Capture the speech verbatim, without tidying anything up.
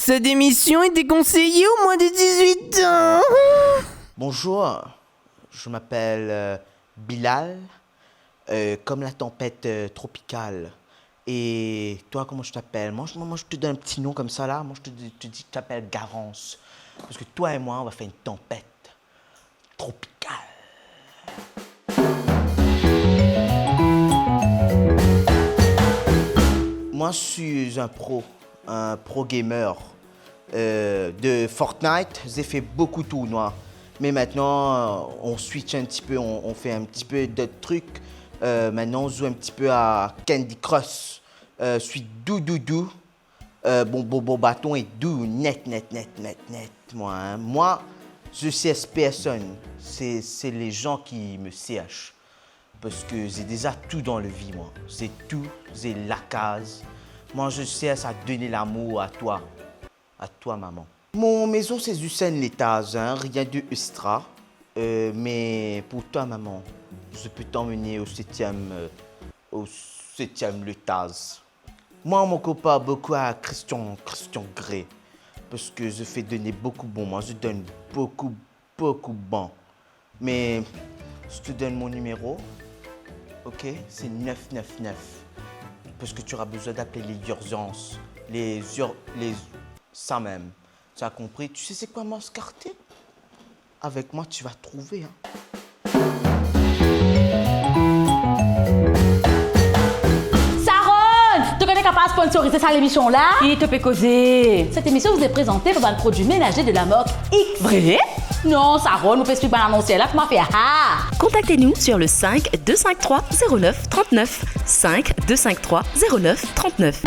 Cette émission est déconseillée aux moins de dix-huit ans. Bonjour, je m'appelle, euh, Bilal, euh, comme la tempête, euh, tropicale. Et toi, comment tu t'appelles ? Moi, je, moi, moi, je te donne un petit nom comme ça, là. Moi, je te, te dis que tu t'appelles Garance. Parce que toi et moi, on va faire une tempête tropicale. Moi, je suis un pro, un pro gamer, euh, de Fortnite. J'ai fait beaucoup de tournois. Mais maintenant, euh, on switch un petit peu, on, on fait un petit peu d'autres trucs. Euh, maintenant, on joue un petit peu à Candy Crush. Euh, je suis doux, doux, doux. Euh, bon, bon, bon, baton est doux, net, net, net, net, net, moi, hein. Moi, je cherche personne. C'est, c'est les gens qui me cherchent. Parce que j'ai déjà tout dans le vie, moi. J'ai tout, j'ai la case. Moi, je cherche à donner l'amour à toi. À toi, maman. Mon maison, c'est juste un étage, hein, rien d'extra. Euh, mais pour toi, maman, je peux t'emmener au septième, euh, au septième étage. Moi, mon copain, beaucoup à Christian, Christian Grey. Parce que je fais donner beaucoup bon. Moi, je donne beaucoup, beaucoup bon. Mais je te donne mon numéro, ok ? C'est neuf neuf neuf. Parce que tu auras besoin d'appeler les urgences, les ur-, les, ça même. Tu as compris ? Tu sais c'est quoi mon quartier ? Avec moi, tu vas trouver, hein. Saronn, to kone kapav sponsorize sa lemision la ? Ki to pe koze ? Cette émission vous est présentée par bann produits ménagers de la marque X. Vre? Non, Saronn, mo pe explik bann anonsier la kouma fer. Ah! Contactez-nous sur le cinq deux cinq trois zéro neuf trente-neuf. Cinq deux cinq trois zéro neuf trente-neuf.